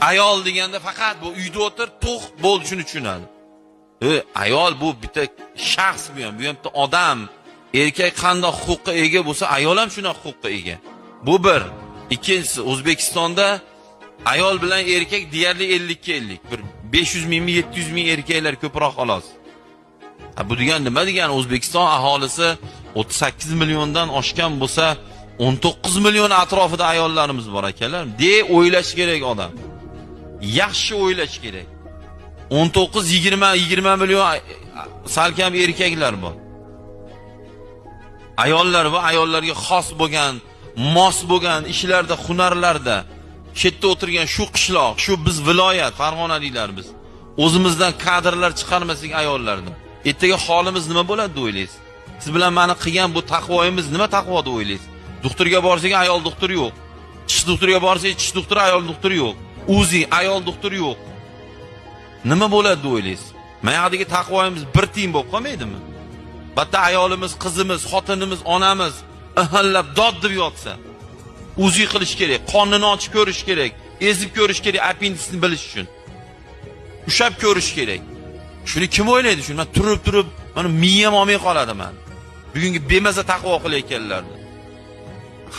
Ayol deganda faqat bu uyda o'tir, tug', bo'ldi, shuni tushunadi. Ayol bu bitta shaxs, bu ham bitta odam. Erkak qanday huquqqa ega bo'lsa, ayol ham shunaqa huquqqa ega. Bu bir. Ikkinchisi, O'zbekistonda ayol bilan erkak deyarli 50-50. Bir 500 mingmi, 700 ming erkaklar ko'proq xolos. Ha, bu degan nima degani? O'zbekiston aholisi 38 milliondan oshgan bo'lsa, 19 million atrofida ayollarimiz bor akalar. De o'ylash kerak odam. Yaxshi o'ylash kerak. 19 20 20 million salkam erkaklar bor. Ayollar va ayollarga xos bo'lgan, mos bo'lgan ishlarda, hunarlarda chetda o'tirgan shu qishloq, shu biz viloyat, Farg'onaliklar biz. O'zimizdan kadrlar chiqarmasak ayollardan. Ertaga holimiz nima bo'ladi deb o'ylaysiz? Siz bilan meni qilgan bu taqvoyimiz nima taqvo deb o'ylaysiz? Doktorga borsak ayol doktor yo'q. Tish doktoriga borsak tish doktori ayol doktor yo'q. Uzi ayol doktor yo'q. Nima bo'ladi deb o'ylaysiz? Mana yoqdagi taqvoyimiz bir tiyin bo'lib qolmaydimi? Bitta ayolimiz, qizimiz, xotinimiz, onamiz ihillab dod deb yotsa, uzi qilish kerak, qonini ochib ko'rish kerak, ezib ko'rish kerak, appendisni bilish uchun. Ushab ko'rish kerak. Shuni kim o'ylaydi? Shuni men turib mana miyam olmay qoladi man. Bugungi bemaza taqvo qilayotganlarni.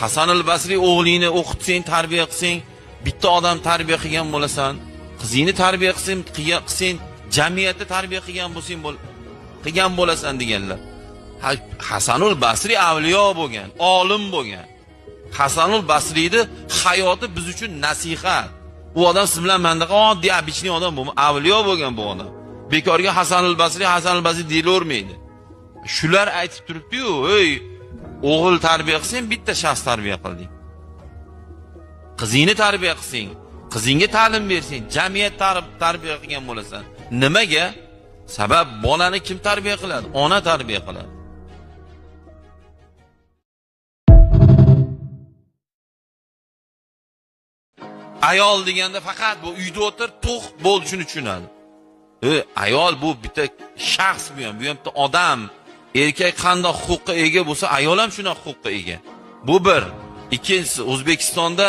Hasan al-Basri o'g'lingni o'qitsang, tarbiya qilsang, bitta odam tarbiya qilgan bo'lasan. Qizingni tarbiya qilsang, jamiyatni tarbiya qilgan bo'lsang, qilgan bo'lasan deganlar. Hasanul Basri avliyo bo'lgan, olim bo'lgan. Hasanul Basriyni hayoti biz uchun nasihat. U odam siz bilan mendaqa oddiy обычный odam bo'lma, avliyo bo'lgan bu odam. Bekorga Hasanul Basri, Hasanul Basri deyilavermaydi. Shular aytib turibdi-yu, ey, o'g'il tarbiya qilsang, bitta shaxs tarbiya qilding. Qizingni tarbiya qilsang, qizingga ta'lim bersang, jamiyat tarbiya qilgan bo'lasan. Nimaga? Sabab bolani kim tarbiya qiladi? Ona tarbiya qiladi. Ayol deganda faqat bu uyda o'tir, tug', bo'ldi, shuni tushunadi. Ayol bu bitta shaxs, bu ham bitta odam. Erkak qanday huquqqa ega bo'lsa, ayol ham shunaqa huquqqa ega. Bu bir. Ikkinchisi, O'zbekistonda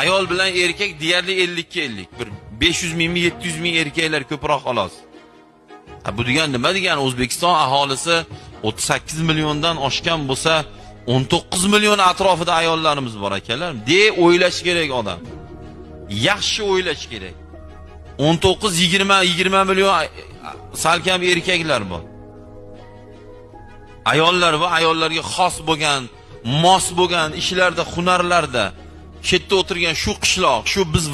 ayol bilan erkak deyarli 50-50. Bir 500 mingmi, 700 ming erkaklar ko'proq xolos. Ha, bu degan nima degani? O'zbekiston aholisi 38 milliondan oshgan bo'lsa, 19 million atrofida ayollarimiz bor akalar. De o'ylash kerak odam. Yaxshi o'ylash kerak. 19 20 20 million salkam erkaklar bor. Ayollar va ayollarga xos bo'lgan, mos bo'lgan ishlarda, hunarlarda chetda o'tirgan shu qishloq, shu biz